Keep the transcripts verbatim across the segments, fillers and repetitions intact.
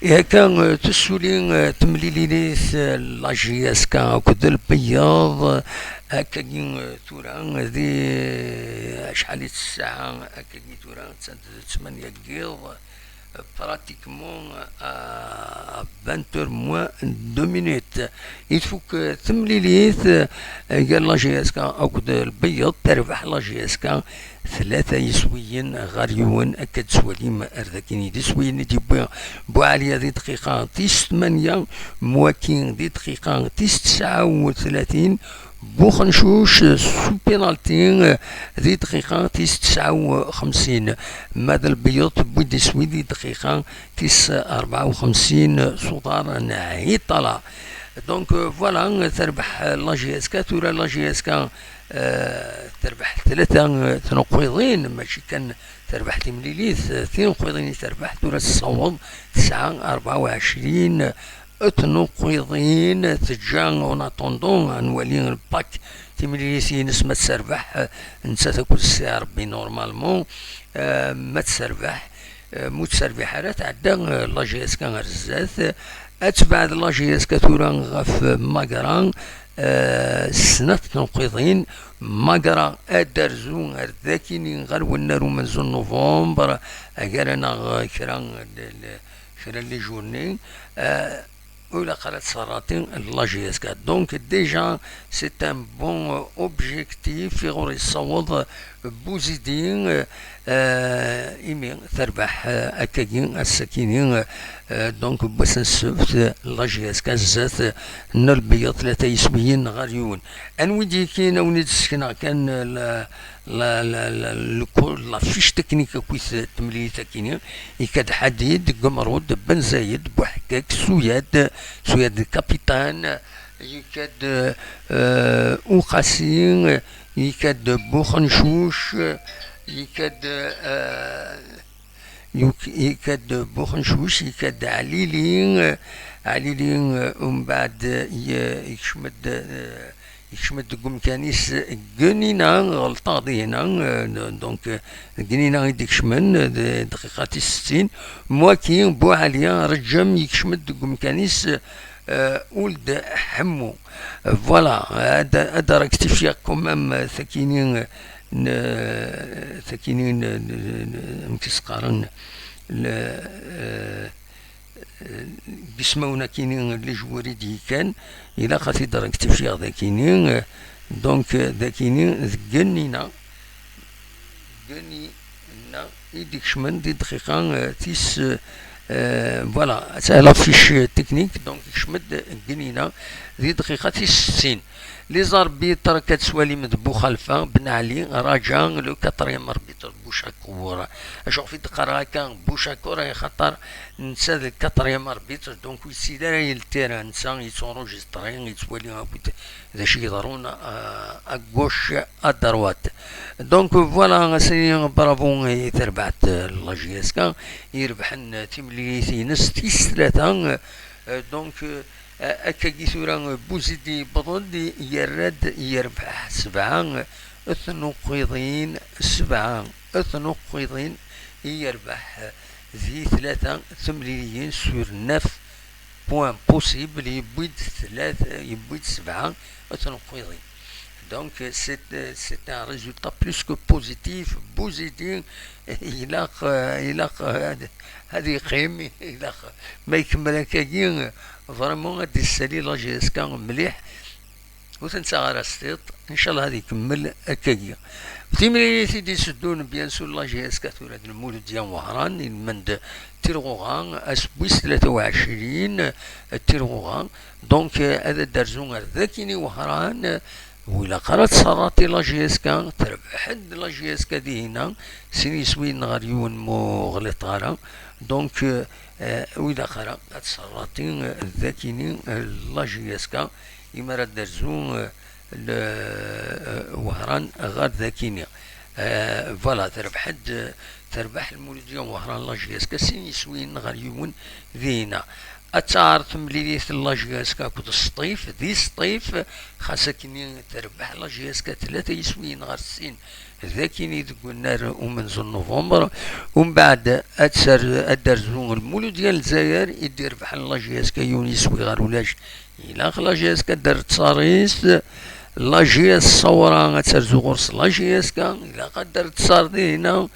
Ihi akka, eh, tessuli, eh, temlilit, eh, la J S K akked Lbeyyeḍ, eh, akkagi, eh, tura, eh, di acḥal i ssaɛa akkagi tura, attan d ttmanya n yiḍ, eh, pratiquement, eh, à vingt heures moins deux minutes. I tfuk, eh, temlilit, eh, gar la J S K akked Lbeyyeḍ, terbeḥ la J S K tlata yiswiyen ɣer yiwen, akka d-teswalim ar dakin i d iswiyen i d-yewwi Buɛaliya di dqiqa tis tmanya, Mwaki di dqiqa tis tesɛa u tlatin, Buxencuc s upinalti di dqiqa tis tesɛa u xemsin, ma d Lbeyyeḍ tewwi-d iswi di dqiqa tis rebɛa u xemsin s uḍar n Hitala. Donc, euh, voilà, terbeḥ la J S K, tura la J S K, euh, terbeḥ tlata, euh, tneqqiḍin, mačči kan terbeḥ timlilit, euh, tineqqiḍin i terbeḥ, tura tessaweḍ tesɛa rebɛa u ɛecrin tneqqiḍin, teǧǧa en attendant ad nwali Lpak timlilit-ines ma tserbeḥ, euh, nettat akked Si Rebbi normalement, euh, ma tserbeḥ, euh, ma ur tserbiḥ ara, tɛedda, euh, la J S K ar zdat. Ad tebɛed la J S K tura ɣef Magra, eh, snat tneqqiḍin. Magra ad d-terzu ar dakini ɣer wennar umenzu n Nuvember, agar-aneɣ kra n, n, kra n les journées, eh, ur ilaq ara ad tserraṭi la J S K. Donc déjà, c'est un bon, euh, objectif i ɣur yessaweḍ Buzidi, euh, imi terbeḥ, euh, akkagi, ass-akini, euh, donc, n wass n ssebt, euh, la J S K zdat, euh, n Lbeyyeḍ tlata yiswiyen ɣer yiwen. Anwi d-yekin, awen-id-ssekneɣ kan, euh, la, la, la, la, le co-, la fiche technique akkit temlilit-akini, ikad Ḥadid, Gemrud, Ben Zayed, Buḥkak, Suyad, Suyad capitaine, ikad, euh, Uqasi, ikad Buxencuc, ikad, euh, yuk-, ikad Buxencuc, ikad Ɛlili, Ɛlili, euh, umbeɛd, euh, y-, yekcem-d, euh, yekcem-d deg umkan-is Gnina, ɣelṭeɣ dihina, euh, donc, euh, Gnina i d-ikecmen, euh, d-, dqiqa tis settin, Mwaki, Buɛaliya, Reǧem, yekcem-d deg umkan-is, euh, Uld Ḥemmu. Voilà, ad, ad rectifier quand même, euh, takini, euh, n, euh, takini, n, n, n, amek i s-qqaren, le, euh, euh, deg ismawen akini n les joueurs i d-yekkan, ilaq ad t-id-rectifier dakini, euh, donc, euh, dakini, d Gnina, Gnina i d-ikecmen di dqiqa, euh, tis, euh, euh, voilà, c'est la fiche technique, donc ikcem-d Gnina di dqiqa tis settin. Les arbitres, akka d-teswalim d Buxalfa, Ben Ɛli, Raǧa, le quatrième arbitre, Bucakur. Acuɣef i d-qqareɣ akka Bucakur? Axaṭer netta d le quatrième arbitre, donc ur yessil ara i le terrain, netta yettunrujistri, yettwali akk d acu yeḍrun, euh, à gauche, à droite. Donc voilà, ass-agi bravo i terbaɛt, euh, la J S K, irebḥen timlilit-ines tis tlata, euh, donc, euh, akkagi tura, euh, Buzidi yewweḍ-d, yerra-d, yerbeḥ sebɛa tnuqqiḍin, sebɛa tnuqqiḍin i yerbeḥ di tlata temliliyin sur neuf points possibles, yewwi-d tlata, yewwi-d sebɛa tnuqqiḍin. Donc, c'est, c'est un résultat plus que positif. Buzidi, ilaq, ilaq ad, ad yeqqim, ilaq ma ikemmel akkagi, vraiment ad d-issali la J S K mliḥ. Ur t-nettaɣ ara s tiṭ, ncallah ad ikemmel akkagi. Timlilit i d-iteddun, bien sûr, la J S K tura d Lmuludya n Wehran, ilmend Tirɣuɣa, ass wis tlata u ɛecrin Tirɣuɣa. Donc, euh, ad d-terzu ar dakini Wehran, euh, ur ilaq ara ad tserraṭi la J S K, terbeḥ-d la J S K dihina, sin yiswiyen ɣer yiwen, ma ur ɣliṭeɣ ara. Donc, euh, euh, ur ilaq ara ad tserraṭi, euh, dakini, euh, la J S K, imi ara d-terzu, euh, le, euh, Wehran ɣer dakini. Euh, voilà, terbeḥ-d, terbeḥ Lmuludya n Wehran la J S K sin yiswiyen ɣer yiwen dihina. Ad taɛer temlilit n la J S K akked Sṭif, di Sṭif, xas akkenni terbeḥ la J S K tlata yiswiyen ɣer sin, d akkenni deg unnar umenzu n Nuvember. Umbeɛd ad ter-, ad d-terzu Lmuludya n Lezzayer i d-irebḥen la J S K yiwen yiswi ɣer ulac. Ilaq la J S K ad d-terr ttaṛ-is, la J S Ṣawra ad terzu ɣur-s la J S K, ilaq ad d-terr ttaṛ dinna.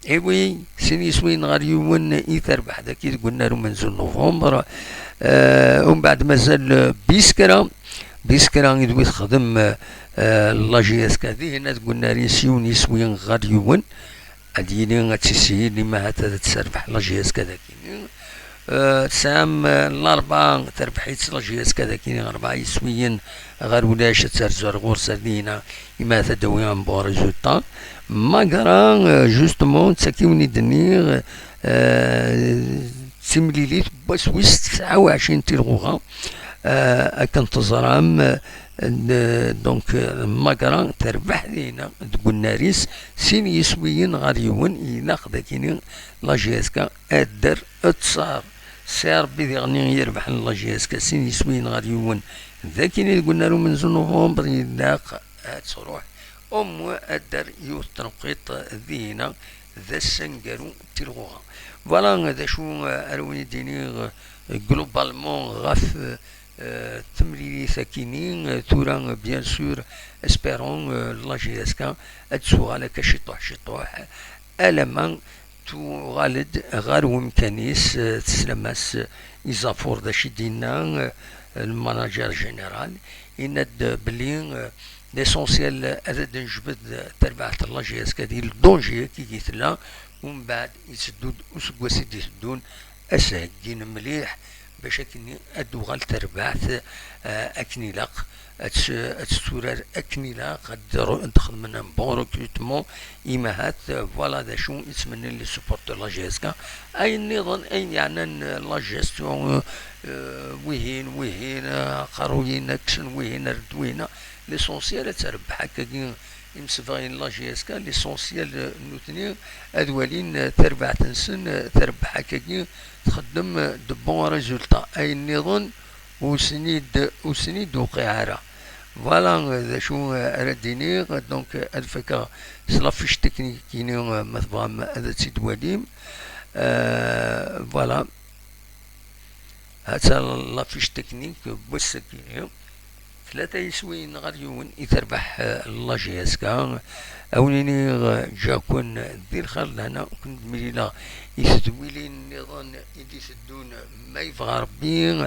Iwi, sin yiswiyen ɣer yiwen i terbeḥ dagi deg unnar umenzu n Nuvember. Eh, umbeɛd mazal, eh, Biskra. Biskra i d wi texdem, eh, la J S K dihin, deg unnar-is yiwen yiswi ɣer yiwen. Ad yili ad tishil, imahat ad terbeḥ la J S K dagi. Eh, tesɛam, eh, Larba, terbeḥ-itt la J S K dagi, rebɛa yiswiyen ɣer ulac, ad terzu ar ɣur-s ar dinna, imahat ad d-tawi un bon résultat. Magra, eh, justement, d tagi i wen-d-nniɣ, eh, d timlilit n wass wis tesɛa u ɛecrin n tilɣuɣa, eh, akken teẓram, eh, n-, donc, eh, Magra terbeḥ dinna deg unnar-is, sin yiswiyen ɣer yiwen, ilaq dagi la J S K ad d-terr ttaṛ. Si Ṛebbi diɣen i irebḥen la J S K sin yiswiyen ɣer yiwen, d akkenni deg unnar umenzu n Nuvember, ilaq ad truḥ au moins ad d-terr yiwet n tneqqiṭ dinna, d ass aneggaru n tilɣuɣa. Voilà d acu, eh, ara wen-d-iniɣ, eh, globalement ɣef, eh, eh, temlilit akkenni. Eh, tura, eh, bien sûr, espérons, eh, la J S K ad tuɣal akka ciṭuḥ ciṭuḥ, alamma tuɣal-d ɣer wemkan-is, eh, teslam-as, eh, Izafuṛ d acu i d-yenna, eh, lmanager général, yenna-d belli, eh, l'essentiel, eh, ad d-nejbed, eh, tarbaɛt n la J S K di le danger-agi i tella, umbeɛd itteddu-d useggas i d-iteddun, ad s-heggin mliḥ bac akken ad d-tuɣal terbaɛt, eh, akken ilaq, ad tt-, ad tetturar akken ilaq, ad d-, ad d-xedmen un bon recrutement, imahat, eh, voilà d acu i ttmennin les supporters n la J S K. Ayen nniḍen, ayen yeɛnan, eh, la gestion, eh, eh, wihin, wihin, eh, aqerruy-in, action, wihin, ar d wihin. L'essentiel ad terbeḥ akkagi imsebɣiyen n la J S K, l'essentiel, eh, nutni ad walin, eh, tarbaɛt-nsen, eh, terbeḥ akkagi, txeddem, eh, de bons résultats. Ayen nniḍen ur sen-id-, ur sen-id-tuqiɛ ara. Voilà, eh, d acu, eh, ara d-iniɣ. Donc, eh, ad fakeɣ s la fiche technique-ini, eh, ma tebɣam ad tt-id-twalim. Eh, voilà. Hata la fiche technique n wass-agi. Tlata yiswiyen ɣer yiwen i terbeḥ, eh, la J S K. A wen-iniɣ, eh, ǧǧiɣ-ken di lxir d lehna, ur ken-id-mlileɣ i tedwilin nniḍen i d-iteddun, ma yebɣa Rebbi.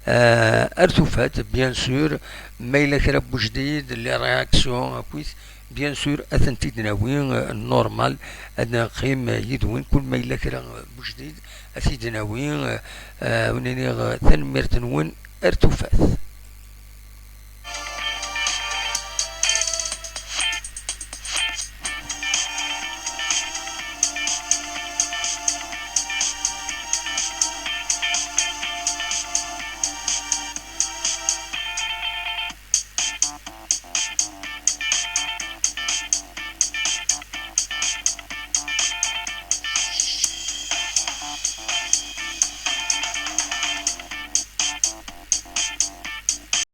Eh, ar tufat, bien sûr, ma yella kra n wejdid, les réactions akkit, bien sûr, ad tent-id-nawi, eh, normal, ad neqqim, eh, yid-wen, kul ma yella kra n wejdid, ad t-id-nawi, eh, eh, wen-iniɣ, eh, tanemmirt-nwen, ar tufat.